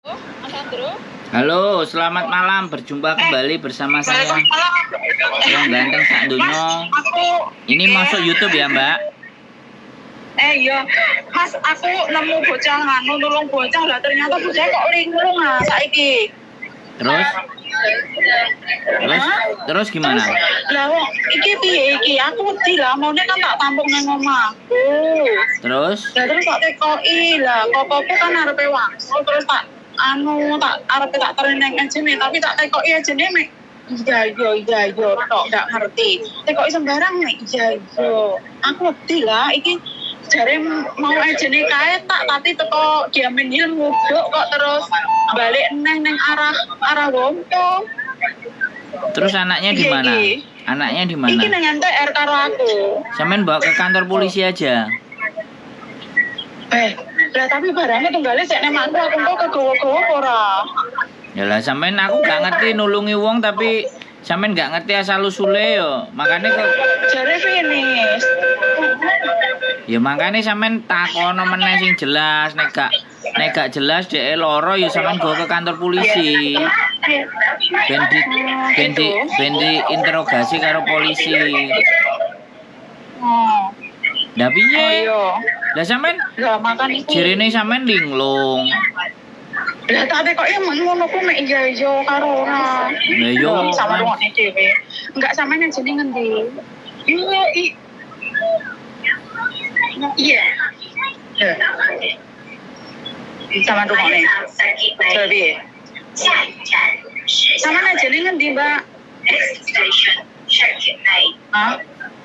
Mas Andro. Halo, selamat malam. Berjumpa kembali bersama saya. Wong ganteng sak donya. Aku Ini masuk YouTube ya, Mbak? Iya, Mas, aku nemu bocah nganu nulung bocah lah, ternyata bocah kok linglung ah saiki. Terus? Terus terus gimana? Terus, lah wong iki piye iki? Aku wedi lah, maune kan tak tampung nang omahku. Terus? Lah terus tak tekoki lah, kokoku kan arepe wangsul terus tak anu tak arepe tak teri nang ejene, tapi tak tekoki ejene mek iya iya iya iya tok gak ngerti. Tekoki sembarang mek iya iya. Aku wedi lah iki jare mau ejene kae tak tapi teko Diamond Hill muduk kok terus balik neng neng arah arah Wompo. Terus anaknya di mana? Anaknya di mana? Iki nang MTR karo aku. Sampean bawa ke kantor polisi aja. Lah tapi barangnya tunggale sik nek aku kok kegowo-gowo ora. Ya lah sampean aku gak ngerti nulungi wong tapi sampean gak ngerti asal usule yo. Makane kok jare finish. Ya makane sampean takono meneh sing jelas, nek gak jelas dhek loro ya sampean go ke kantor polisi. Ben di interogasi karo polisi. Oh. Lah piye? Lah sampean lah makan iku. Jarene sampean linglung. Lah tapi kok ya ngono ku mek iya iya karo ora. Lah iya sama rungokne dhewe. Enggak sampean jenenge ngendi? Iya iya. Sama rungokne. Jadi sampean jenenge ngendi, Mbak? Hah?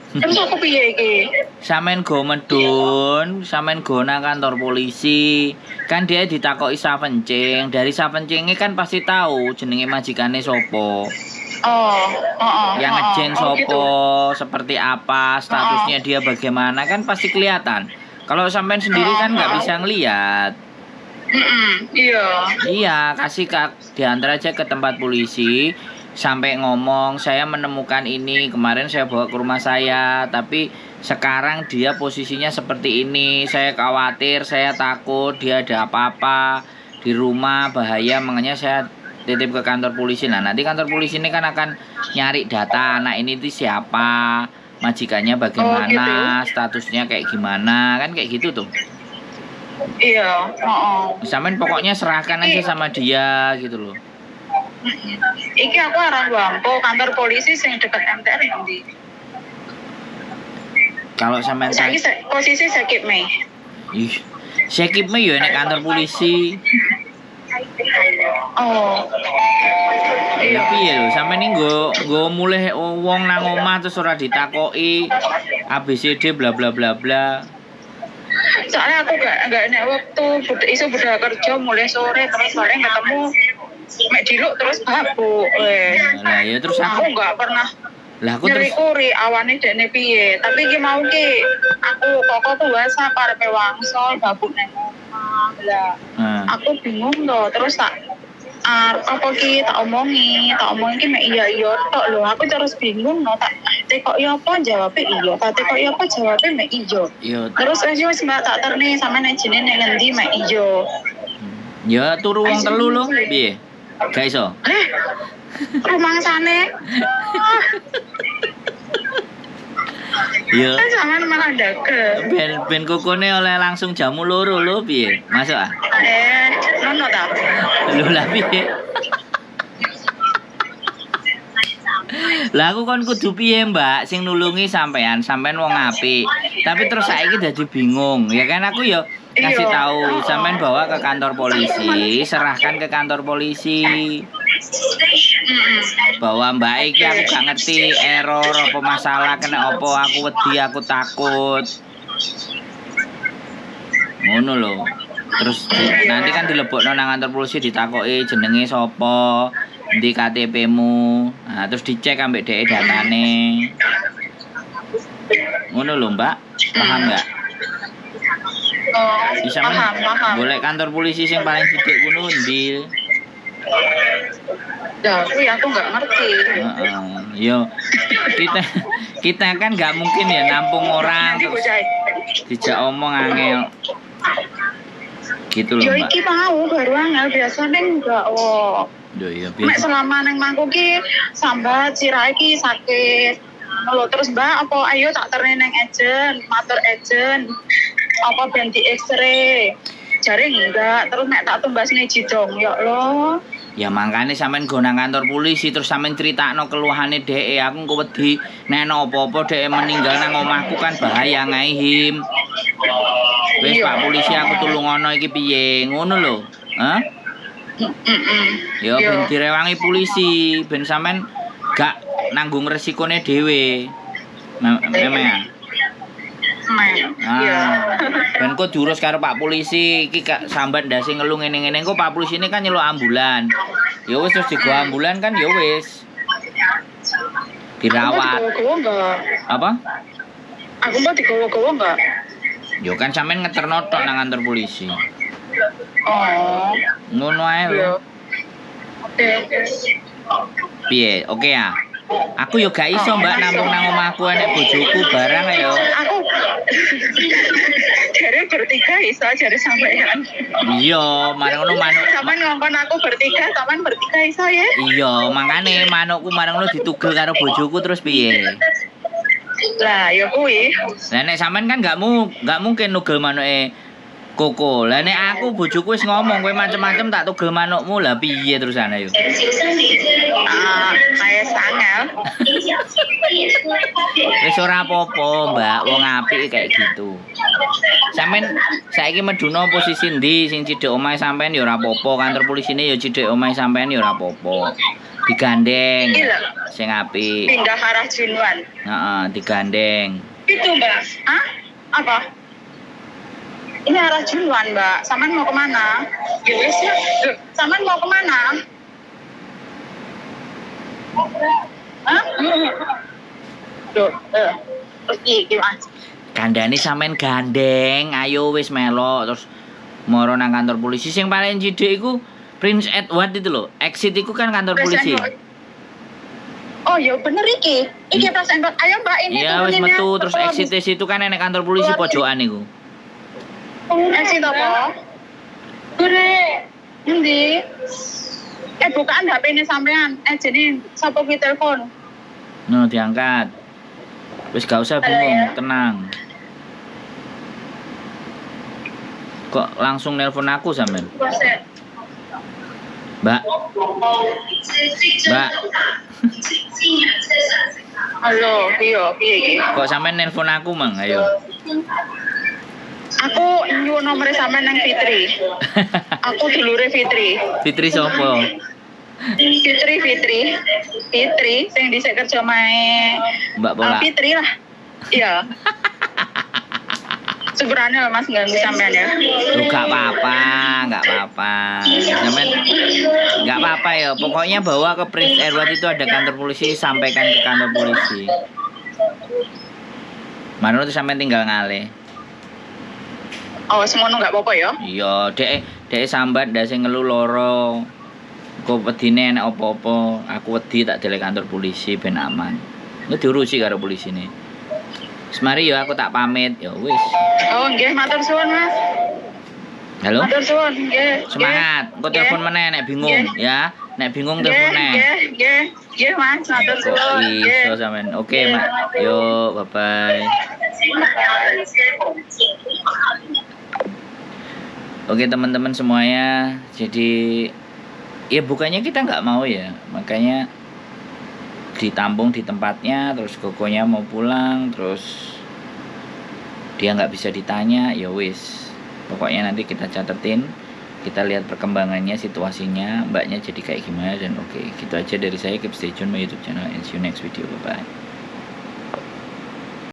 Terus aku piye iki? Sampean go medun, sampean go nang kantor polisi. Kan dia ditakoki sapencing, dari sapencinge kan pasti tahu jenenge majikane sopo. Oh, oh, yang ngejen sopo, gitu. Seperti apa, statusnya dia bagaimana kan pasti kelihatan. Kalau sampean sendiri kan nggak bisa ngelihat. Iya. Iya, kasih diantar aja ke tempat polisi. Sampai ngomong, saya menemukan ini, kemarin saya bawa ke rumah saya, tapi sekarang dia posisinya seperti ini, saya khawatir, saya takut dia ada apa-apa di rumah, bahaya, makanya saya titip ke kantor polisi. Nah, nanti kantor polisi ini kan akan nyari data anak ini itu siapa, majikannya bagaimana, gitu. Statusnya kayak gimana, kan kayak gitu tuh. Iya, Sampean pokoknya serahkan aja sama dia gitu loh. Iki aku arah Wampo, kantor polisi sing deket MTR nanti. Kalau sampean saiki posisi Sekip Mei. Ih, Sekip Mei yo nek kantor polisi. Oh. Iya piye lho, sampean iki nggo mulih wong nang omah terus ora ditakoki ABCD bla bla bla bla. Soalnya aku gak nek waktu iso budal kerja mulai sore terus bareng ketemu mek diluk terus babuk wes. Lah ya terus aku gak pernah lah aku terus nyeri awane dekne piye. Tapi iki mau ki aku koko ku WhatsApp arepe wangsol babuk nang omah. Lah aku bingung to terus tak apa ki tak omongi ki mek iya iya tok lho. Aku terus bingung no tak tekoki apa jawabe iya, tak tekoki apa jawabe mek iya. Terus wis Mbak tak terne sampean ijine nek ngendi mek iya. Ya turu wong telu lho, piye? Gak iso. Rumangsane. Ya. Kan sampean malah ndagel. Ben kokone oleh langsung jamu loro lho piye? Masuk ah? Nono ta. Lho lah piye? Lah aku kon kudu piye, Mbak, sing nulungi sampean, sampean wong apik. Tapi terus saiki dadi bingung. Ya kan aku ya kasih tahu, sampean bawa ke kantor polisi, serahkan ke kantor polisi. Bahwa Mbak iki aku gak ngerti error apa masalah kena apa, aku wedi, aku takut. Ngono lho. Terus nanti kan dilebokno nang kantor polisi ditakoki jenenge sapa, endi KTP-mu. Nah, terus dicek ambek dhek datane. Ngono lho, Mbak. Paham gak? Oh, bisa paham. Golek kantor polisi sing paling sithik ngono endi? Ya, aku nggak ngerti. Yo, kita kan nggak mungkin ya nampung orang terus dijak omong angel. Gitu loh, Ya Mbak. iki mau baru angel biasane enggak wo. Yo iya Nek biasa. selama neng mangku ki sambat sirahe ki sakit. Ngono lho, terus Mbak apa ayo tak terne neng agent, matur agent. Apa ben di X-ray. Jare enggak, terus nek tak tumbasne jidong ya Allah. Ya mangkane sampean go nang kantor polisi terus sampean critakno keluhane dheke, aku engko wedi nek ana apa-apa dheke meninggal nang omahku kan bahaya ngaihim. Wis Iya. Pak polisi aku tulungono iki piye, ngono lho. Hah? Heeh. Ya ben direwangi polisi, ben sampean gak nanggung resikone dhewe. Memang ya. Iya. Ah, ben kok diurus karo Pak polisi, iki kak sambat ndase ngelu ngene-ngene, engko Pak polisi ini kan nyeluk ambulan. Ya wis terus digawa ambulan kan ya wis. Dirawat. Aku mau digawa-gawa enggak? Apa? Aku mau digawa-gawa enggak? Ya kan sampean ngeterno tok nang kantor polisi. Oh. Ngono ae lho. Iya. Oke, oke. Piye? Oke ya. Aku yo gak iso Mbak nampung nang omahku enek bojoku barang ya. Aku jare bertiga iso jare sampean. Iya, marang ngono manuk. Sampean ngongkon aku bertiga, sampean bertiga iso ya. Iya, makane manukku marang ngono ditugel karo bojoku terus piye? Lah, ya kuwi. Lah nek sampean kan gak mungkin nugel manuke Koko. Lah nek aku bojoku wis ngomong kowe macem-macem tak tugel manukmu, lah piye terusane yo? Ah, kayak sangel. Wis ora apa-apa, Mbak, wong apik kayak gitu. Sampean saiki meduna posisi ndi sing cidhek omahe sampean ya ora apa-apa, kantor polisine ya cidhek omahe sampean ya ora apa-apa. Digandeng Iki lho, sing apik. pindah arah Junwan. Heeh, digandeng. Itu, Mbak. Hah? Apa? Ini arah Junwan, Mbak. Saman mau kemana? Ya wis ya. Loh, Saman mau kemana? Hah? Loh, terus iki, Mas. Kandhane sampean gandeng, ayo wis melok terus moro nang kantor polisi sing paling cidhek iku Prince Edward itu loh. Exit iku kan kantor polisi. Oh, ya bener iki. Iki Prince Edward. Ayo, Mbak, ini Iya wis turunin ya. metu terus exit situ kan enek kantor polisi pojokan iku. Exit apa? Gure. Endi? Bukaan HP-ne sampean. Jadi sapa kuwi telepon? No, diangkat. Wis gak usah bingung, Halo, ya. tenang. Kok langsung nelpon aku sampean? Mbak, Mbak, Halo, iya, piye iki? kok sampean nelpon aku, Mang? Ayo. Aku nyuwun nomere sampean nang Fitri. Aku dulure Fitri. Fitri sopo? Fitri. Fitri sing dhisik kerja mae Mbak Pola. Fitri lah. Iya. Sebenarnya Mas ganggu sampean ya. Loh, gak apa-apa, gak apa-apa. Sampean gak apa-apa ya. Pokoknya bawa ke Prince Edward itu ada kantor polisi, sampaikan ke kantor polisi. Mano tuh sampean tinggal ngalih. Oh, semono gak apa-apa ya. Iya, dek sambat ndase ngelu loro. Kok wedine enek apa-apa, aku wedi tak delek kantor polisi ben aman. Lu diurusi karo polisine. Wis mari ya aku tak pamit. Ya wis. Oh, nggih, matur suwun, Mas. Halo. Matur suwun, nggih. Semangat. Engko telepon meneh nek bingung ya. Nek bingung Nggih, telepon meneh. nggih, nggih. Nggih, Mas, matur Kok suwun. iso sampean. Oke, Mak. Yo, bye bye. Oke teman-teman semuanya, jadi ya bukannya kita nggak mau ya, makanya ditampung di tempatnya, terus kokonya mau pulang, terus dia nggak bisa ditanya, ya wis. Pokoknya nanti kita catetin, kita lihat perkembangannya, situasinya, mbaknya jadi kayak gimana, dan oke, gitu aja dari saya. Keep stay tune my YouTube channel and see you next video, bye bye.